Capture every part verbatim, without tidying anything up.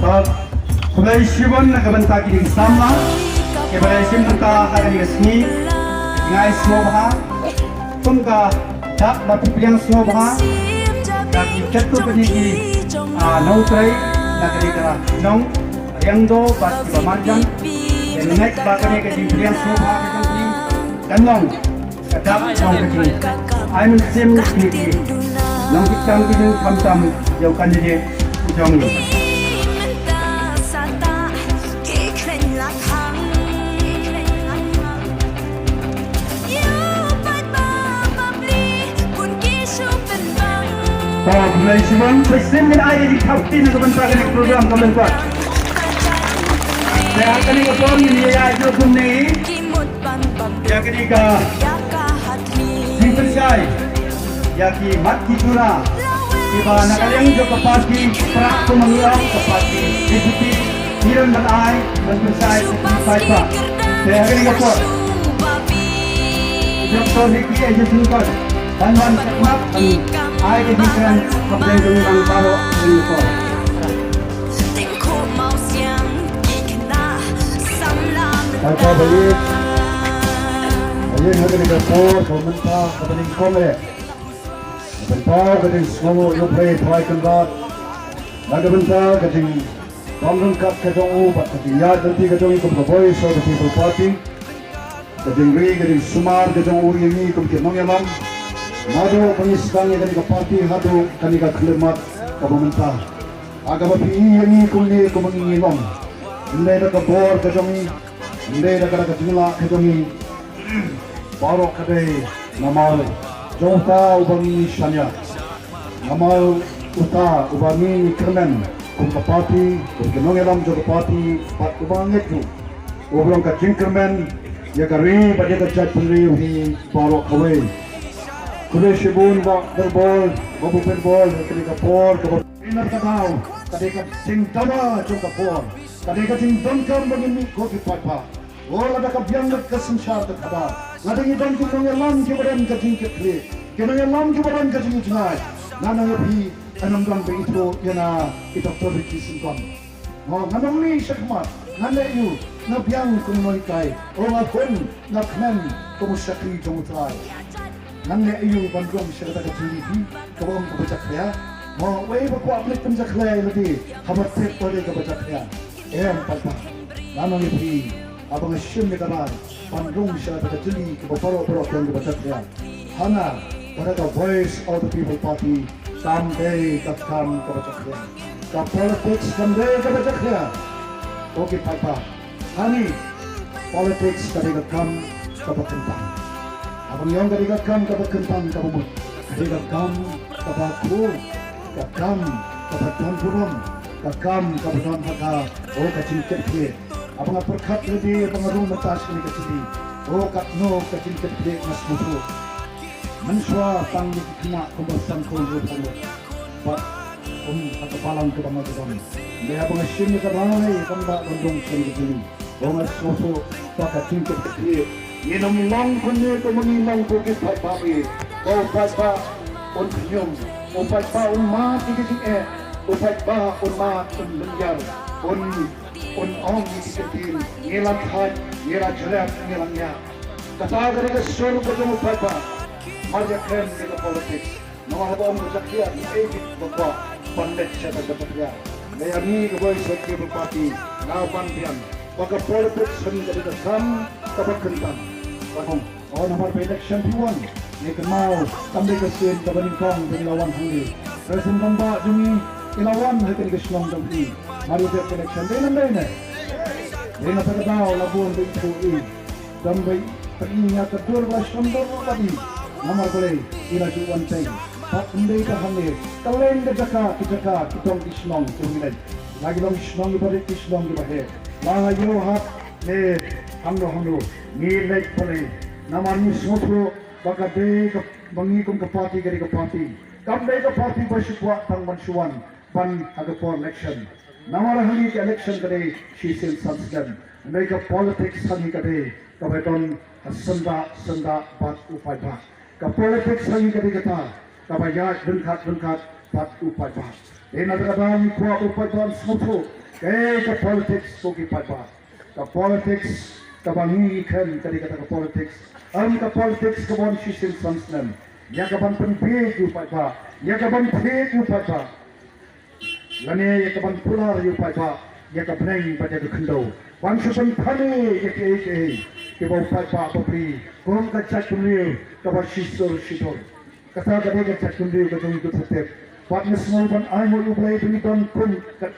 Khublei shibun na ka bynta ki samla kiba la shim bynta ha kane ka sngi. Nga ai sngewbha kum ka dak ba phi pdiang sngewbha da ki katto katne ki, ah, nongtrei na kane ka nong Riangdo bad kiba marjan. Te ngeit ba kane ka jingpdiang sngewbha ka jong phi kan long ka dak jong ka jing ai mynsiem ki ki nongkitkam ki jingkhamtam ïa u candidate u jong ngi. Khublei shibun, khublei shibun, ngin ai ïa ki khapti na ka bynta kane ka program ka lyngkot. Te ha kane ka por ngin ïa ïaid kumne ïa kane ka jingpynshai ïa ki mat ki jura kiba na ka liang jong ka party Prah, kumba ngi ong, ka party B J P, ki don ban ai ban pynshai ïa ki paidbah. Te ha kane ka por Doctor Ricky Asia Syngkon ban wan sngap ban ai ka jingkren hapdeng jong ngi baroh ha kane ka por. Papa Balik, ayen ha kane ka por ka mynta ka banyngkong eh. Ka bynta ka jingsngew ïoh pyrshah pyrshah kynrad, na ka bynta ka jingpynryngkat ka jong u bad ka jingïaid lynti ka jong i kum ka Voice of the People Party. Ka jingri ka jingsumar ka jong u ïa ngi kum ki nongïalam. Naduh ba ngi sdang ïa kane ka party haduh kane ka khyllipmat kaba mynta. Ha kaba phi ïa ngi kumne kumba ngi ngi long. Hynrei da ka bor ka jong ngi, hynrei da ka, da ka jinglah ka jong ngi. Baroh ka dei namar jong uta uba ngi shaniah. Namar uta uba ngi kyrmen kum ka party, kum ki nongïalam jong ka party, bad uba ngeit ruh u long ka jingkyrmen ïa ka ri bad ïa ka jaitbynriew hi baroh kawei. Khublei shibun Bah Pyrbor, Babu Pyrbor, ha kane ka por kaba, na ka daw ka dei ka jingdawa jong ka por, ka dei ka jingdonkam ba ngin mih ko ki paidbah. O, lada ka biang lut ka synshar ka khadar, lada ngi don ki nongïalam kiba don ka jingkitkhlieh, ki nongïalam kiba don ka jingjngai, nga ong ïa phi, ngam don ba ithuh ïa nga i Doctor Ricky Syngkon. Mo, nga nang mih shakhmat, nga leh aïu, nga biang kum u nonghikai, o, nga khun, nga kmen kum u shakri jong U Trai. Ngan leh aïu ban rung sha kata ka jingïaid kaba ong kaba jakhlia? Mo, uei ba kwah ban leit pynjakhlia ïa lade haba tip ba dei kaba jakhlia? Em paidbah, nga ong ïa phi, haba nga shim ïa ka rai ban rung sha kata ka jingïaid kaba baroh baroh ka ong kaba jakhlia, ha nga, kata ka Voice of the People Party kam dei ka kam kaba jakhlia. Ka politics kam dei kaba jakhlia. Okay paidbah, ha ngi, politics ka dei ka kam kaba kyntang. Haba ngi ong ka dei ka kam kaba kyntang kaba mut, ka dei ka kam kaba khuid, ka kam kaba don burom, ka kam kaba don ha ka, o, ka jingkitkhlieh. Haba nga pyrkhat lade, haba nga rung mynta sha kane ka jingïaid, o, katno ka jingkitkhlieh nga sngewthuh. Mynshuwa tang ïa ki khynnah kumba san khyndai phew. Bad kum ha ka balang kaba nga don. Hynrei haba nga shim ïa ka rai ban bah ban rung sha kane ka jingïaid, o, nga sngewthuh ba ka jingkitkhlieh ngin ym long kumne kumba ngi long ko ki paidbah. Ko paidbah un khñium, ko paidbah un mad ïa ka jingeh, ko paidbah un mad, un lynñiar, un, un ong ïa ki kyntien, ngi la thait, ngi la jrep, ngi la ñiah. Kata ka dei ka sur ka jong u paidbah. Mar ïa kren ïa ka politics. Namar haba ong ka jakhlia, ei ba kwah ban leit sha ka jakhlia? Nga ïa ngi ka Voice of the People Party, nga ban biang ba ka politics ka dei ka kam kaba kyntang. Ka ong, o, namar ba election phi wan, ngi kynmaw kam dei ka sien kaba nyngkong ba ngi la wan hangne. President rangbah jong ngi i la wan ha kane ka shnong jong phi. Mar ïa ka election dei nang dei ne? Dei na kata ka daw la bun ba ithuh i. Dang bai pynïaid ïa ka dur ba shnong dur ba di. Namar balei? I la ju wan teng. Bad ym dei tang hangne, kylleng ka jaka ki jaka ki dong ki shnong ki wan leit. La ki long ki shnong kiba rit, ki shnong kiba heh. La ha Ïewhap ne hangno hangno ngi leit pynleit. Namar ngi sngewthuh ba ka dei ka, ba ngi kum ka party ka dei ka party. Kam dei ka party ba shu kwah tang ban shu wan ban ha ka por election. Namar hangne ka election ka dei shisien san snem. Hynrei ka politics hangne ka dei kaba don ha syndah syndah bad u paidbah. Ka politics hangne ka dei kata kaba ïaid ryngkat ryngkat bad u paidbah. Dei na kata ka daw ngi kwah ba u paidbah un sngewthuh Kaei ka politics ko ki paidbah? Ka politics kaba ngi kren ka dei kata ka politics, em ka politics kaba wan shisien san snem ïa ka ban pynbiej ïa u paidbah, ïa ka ban thied ïa u paidbah, lane ïa ka ban kular ïa u paidbah ïa ka bneng bad ïa ka khyndew, ban shu pynthame ïa kiei kiei kiba u paidbah bapli kum ka jaitbynriew kaba shisur shidur. Kata ka dei ka jaitbynriew ka jong ngi, ko Tip. Bad ngi sngew ban ai nguh ïa U Blei ba ngi don kum ka,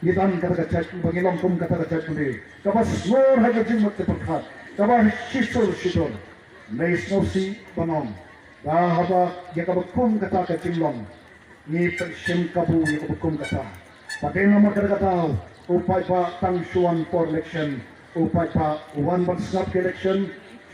ngi don kata ka jait, ba ngi long kum kata ka jaitbynriew kaba sngur ha ka jingmut jingpyrkhat, kaba shisur shidur. Ngi sngewsih ban ong ba haba ïa kaba kum kata ka jinglong ngi pynshim kabu ïa kaba kum kata. Bad dei namar kata ka daw u paidbah tang shu wan por election, u paidbah u wan ban sngap ka election,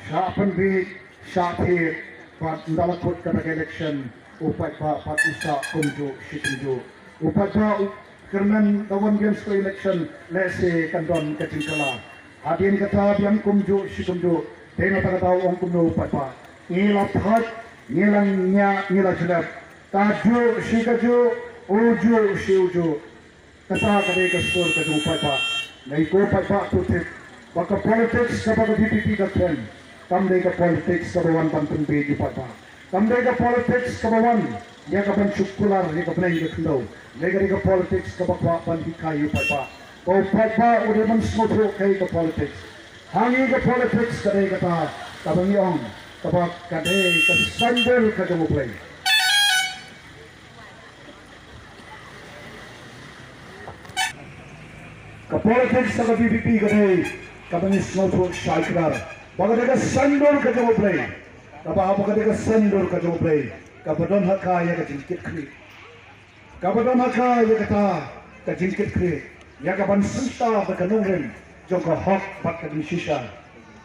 shah pynbiej, shah thied, bad ynda la kut kata ka election u paidbah pat u sah kumjuh shi kumjuh. U paidbah u kyrmen da wan biang sha ka election lehse kan don ka jingkylla. Hadien kata biang kumjuh shi kumjuh, dei na kata ka daw ong kumno u paidbah? Ngi la thait, ngi la ñiah, ngi la jlep. Kajuh shi kajuh, ujuh shi ujuh. Kata ka dei ka sur ka jong u paidbah. Ngi ko paidbah to tip ba ka politics kaba ka V P P ka kren kam dei ka politics kaba wan ban pynbiej ïa u paidbah. Kam dei ka politics kaba wan ïa ka ban shu kular ïa ka bneng ka khyndew. Dei ka dei ka politics kaba kwah ban hikai ïa u paidbah. Ba u paidbah u dei ban sngewthuh kaei ka politics. Ha ngi ka politics ka dei kata kaba ngi ong kaba ka dei ka symbols ka jong U Blei. Ka politics ka V P P ka dei kaba ngi sngewthuh shai kdar ba ka dei ka symbols ka jong U Blei. Kaba haba ka dei ka symbols ka jong U Blei kaba don ha ka ïa ka jingkitkhlieh. Kaba don ha ka ïa kata ka jingkitkhlieh ïa ka ban synshar da ka nongrim jong ka hok bad ka jingshisha.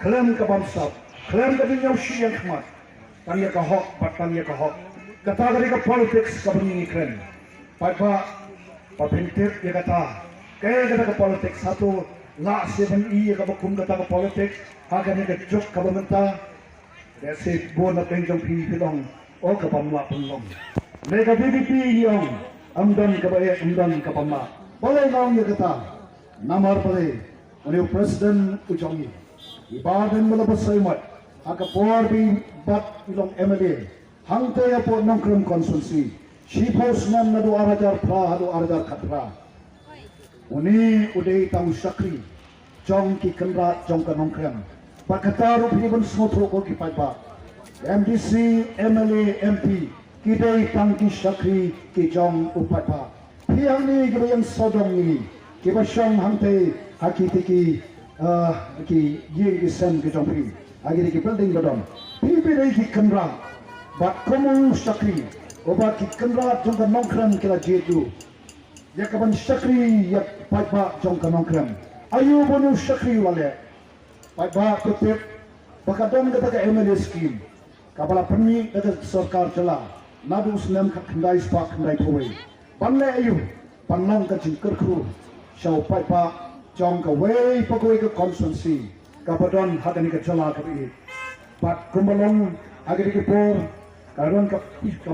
Khlem ka bamsap, khlem ka jingïawsih ïa ka khmat, tang ïa ka hok bad tang ïa ka hok. Kata ka dei ka politics kaba ngi ngi kren. Paidbah, ba phin tip ïa kata. Kaei kata ka politics? Hato lah shisha ban i ïa kaba kum kata ka politics ha kane ka juk kaba mynta? Lehse bun na pdeng jong phi phi long, o, ka bym lah pynlong. Ne ka V P P ngi ong, ym don kaba eh, ym don ka bym lah. Balei nga ong ïa kata? Namar balei? Une u president u jong ngi, i Bah Ardent Miller Basaiawmoit, ha ka por ba i bat i long M L A hangtei hapoh Nongkrem constituency, shiphew snem, naduh ar hajar phra haduh ar hajar khatphra. Une u dei tang u shakri jong ki kynrad jong ka Nongkrem. Bad kata ruh phi dei ban sngewthuh ko ki paidbah. M D C, M L A, M P ki dei tang ki shakri ki jong u paidbah. Phi hangne kiba ïeng sawdong ïa ngi, kiba shong hangtei ha kitei ki, ah, ki ïing ki sem ki jong phi, ha kitei ki building ba don. Phi phi dei ki kynrad. Bad kum u shakri uba ki kynrad jong ka Nongkrem ki la jied ïa u, ïa ka ban shakri ïa paidbah jong ka Nongkrem. Aïu ba une u shakri u la leh? Paidbah to tip ba ka don kata ka M L A scheme kaba la pynmih da ka sorkar jylla naduh u snem khatkhyndai spah khyndaiphew wei. Ban leh aïu? Ban long ka jingkyrkhu sha u paidbah jong kawei pa kawei ka constituency kaba don ha kane ka jylla kaba ïeit. Bad kumba long ha kane ka por, ka don ka, ka